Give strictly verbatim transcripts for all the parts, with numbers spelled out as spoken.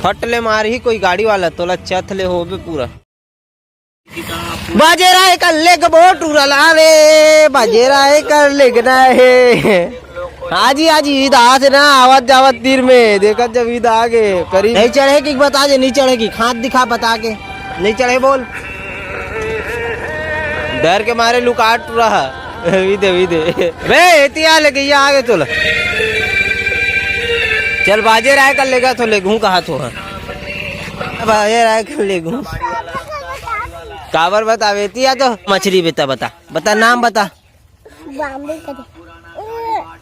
फट ले मारही कोई गाड़ी वाला, तोला चथ ले होबे पूरा। बाजे राय कर लेग बोट उड़ला रे, बाजे राय कर लेगना हे। आजी, आजी, ईद आत ना, आवत जावत तीर में, देखत जब ईद आगे, करीब नहीं चढ़े कि बता दे, नहीं चढ़े कि हाथ दिखा बता के, नहीं चढ़े बोल। डर के मारे लुकाट रहा। विदे, विदे। बे, एती आ लेके, ये आगे तोला। चल, बाजे राय कर लेगा तो लेगहूं कहा तो, हाँ। बाजे राय कर लेगहूं। काबर बतावे, एती आ तो मछली बेटा बता, बता, नाम बता। बामली करे।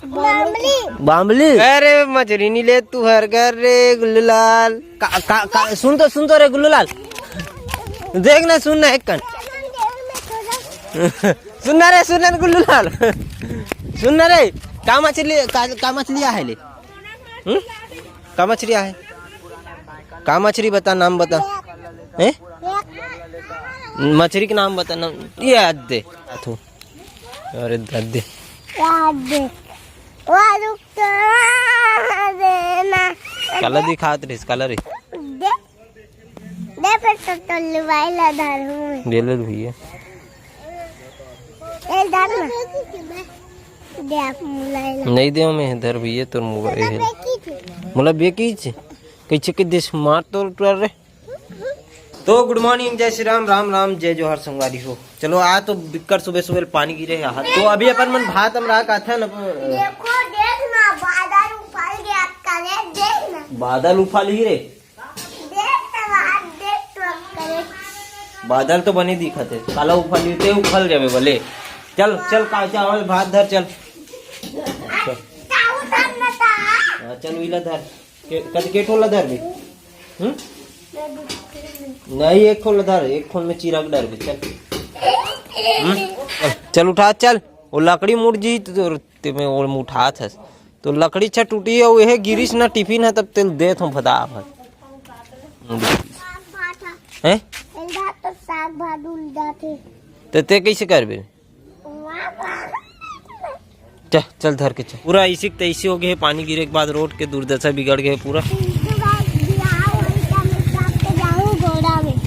बामली। बामली? अरे मछली नहीं ले तू हर घर रे गुल्लूलाल। का, का, का, सुन तो, सुन तो रे गुल्लूलाल। देख ना, सुन ना एक कन। सुन ना रे, सुन ना गुल्लूलाल। सुन ना रे, का मछली, का, का मछली आहे ले? हम्म? का मछली आहे? का मछली बता, नाम बता। हैं? मछली के नाम बता, नाम। ये हाथ दे। हाथों। अरे दद्दे। यार देख। वो रुक तो देना। काला दिखात रहिस, काला रे। दे। दे फिर तो, तो लुवाई ला धर हूँ। दे ले भैया। ए धर ना। दे आप मुलाई ला। नहीं दे मैं, धर भैया तोर मोबाइल। मोला बेकी चे। कैसे के देश मार तोर टुरा रे। तो गुड मॉर्निंग, जय श्री राम, राम राम, जय जोहार संगवारी हो। चलो, आ तो बिक्कर सुबह सुबह पानी गिरे हे। तो अभी अपन मन भात अमरा काथन। देखो, देख ना, बादल उफल गया करे, देख ना। बादल उफल ही रे। देख तो बाहर, देख तो करे। बादल तो बने दिखत हे, काला उफल ही, ते उफल जावे बोले। चल, चल, का चावल भात धर, चल। आ, चावल धर ना ता। हाँ, चल, उइला धर। के, कद के ठोला धरबे? हम्म? नहीं, एक ठोला धर, एक ठोला में चीरा के धरबे, चल। हम्म? चल, चल उठा, चल। वो लकड़ी मुड़ जी तो ते में वो उठात हस। तो लकड़ी छा टूटी हे, वो हे गिरिस ना टिफिन हे, तब तेल देत हूँ फटाफट। हैं? एलधा तो साग भात उल जाथे। तो ते कैसे करबे? चल, चल धर के चल। पूरा ऐसी के तैसी हो गए हे, पानी गिरे के बाद रोड के दुर्दशा बिगड़ गए हे पूरा।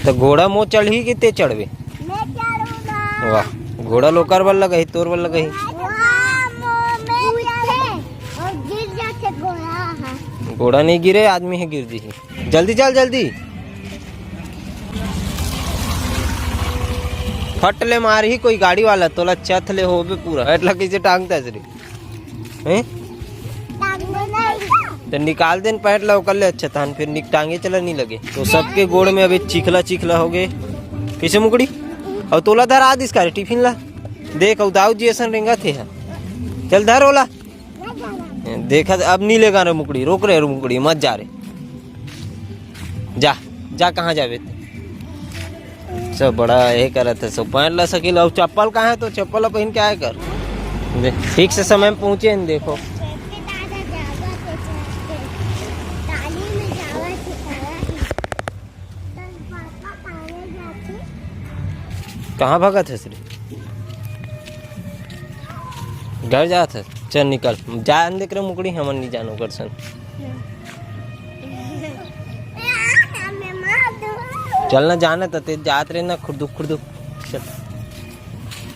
तो घोड़ा मो चढ़ी कि ते चढ़बे? वाह, घोड़ा लोकर बर लगा ही, तोर बर लगा ही। घोड़ा नहीं गिरे, आदमी हे गिर जी। जल्दी चल, जल्दी। फट ले मारही कोई गाड़ी वाला, तोला चथ ले होबे पूरा। पैंट ला कैसे टांगता है रे? हैं? तो निकाल देन पैंट ला, ओकर ले अच्छा थान, फिर निक टांगे चला नहीं लगे। तो सबके गोड़ में अभी चिखला चिखला हो गए। कैसे मुकड़ी? और तोला धर आ दिस का रे टिफिन ला। देख, अउ दाऊ जी असन रेंगत हे। चल धर ओला। देखा, अब नहीं लेगा रे मुकड़ी, रोक रे मुकड़ी, मत जा रे। जा, जा, कहाँ जाबे ते? सब बड़ा ये करत हे, सब पैंट ला सकेल, अउ चप्पल कहाँ हे? तो चप्पल ला पहन के आए कर। दे, ठीक से समय में पहुँचे न, देखो। कहाँ भागत हस रे? घर जात हस? चल निकल, जान दे रे मुकड़ी, हमन नहीं जानो कर सन। चल ना, जाना त ते जात रहे ना, खुरदुक खुरदुक। चल।